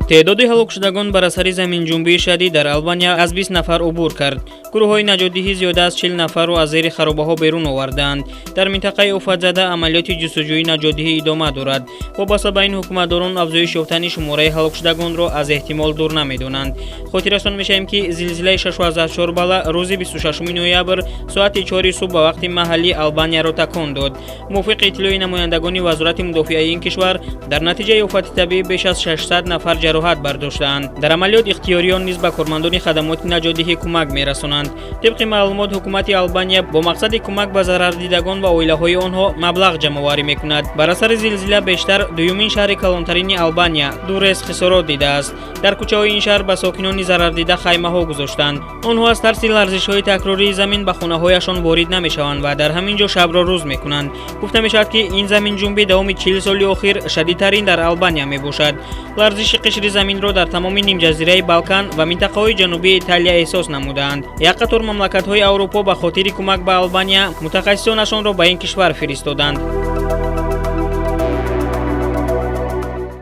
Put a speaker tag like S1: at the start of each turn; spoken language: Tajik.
S1: Теъдоди ҳалокшудагон бар асари заминҷунбии шадид дар Албания аз 20 нафар убур кард. Гурӯҳҳои наҷотдиҳӣ зиёда аз 40 нафарро аз зери харобаҳо берун овардаанд. Дар минтақаи офатзада амалиёти ҷустуҷӯи наҷотдиҳӣ идома дорад. Вобаста ба ин, ҳукуматдорон афзоиш ёфтани шумораи ҳалокшудагонро аз эҳтимол дур намедонанд. Хотиррасон мешавем, ки зилзилаи 6,4 балла рӯзи 26 ноябр соати 4 субҳ ба вақти маҳаллӣ Албанияро такон дод. Мувофиқи иттилои намояндагони Вазорати мудофиаи ин кишвар, дар натиҷаи офати табиӣ беш аз 600 нафар ҷароҳат бардоштаанд. Дар амалиёт ихтиёриён низ ба кормандони хадамоти наҷотдиҳӣ кӯмак мерасонанд. Тибқи маълумот, ҳукумати Албания бо мақсади кӯмак ба зарардидагон ва оилаҳои онҳо маблағ ҷамъоварӣ мекунад. Бар асари зилзила бештар дуюмин шаҳри калонтарини Албания, Дуррес, хисорот дидааст. Дар кӯчаҳои ин шаҳр ба сокинони зарардида хаймаҳо гузоштанд. Онҳо аз тарси ларзишҳои такрории замин ба хонаҳояшон ворид намешаванд ва дар ҳамин ҷо шабро рӯз мекунанд. Гуфта мешавад, ки ин заминҷунбӣ давоми 40 соли охир шадидтарин дар Албания мебошад. Ларзиши қишри заминро дар тамоми нимҷазираи Балкан ва минтақаҳои ҷанубии Италия эҳсос намудаанд. Як қатор мамлакатҳои Аврупо ба хотири кӯмак ба Албания мутахассисонашонро ба ин кишвар фиристоданд.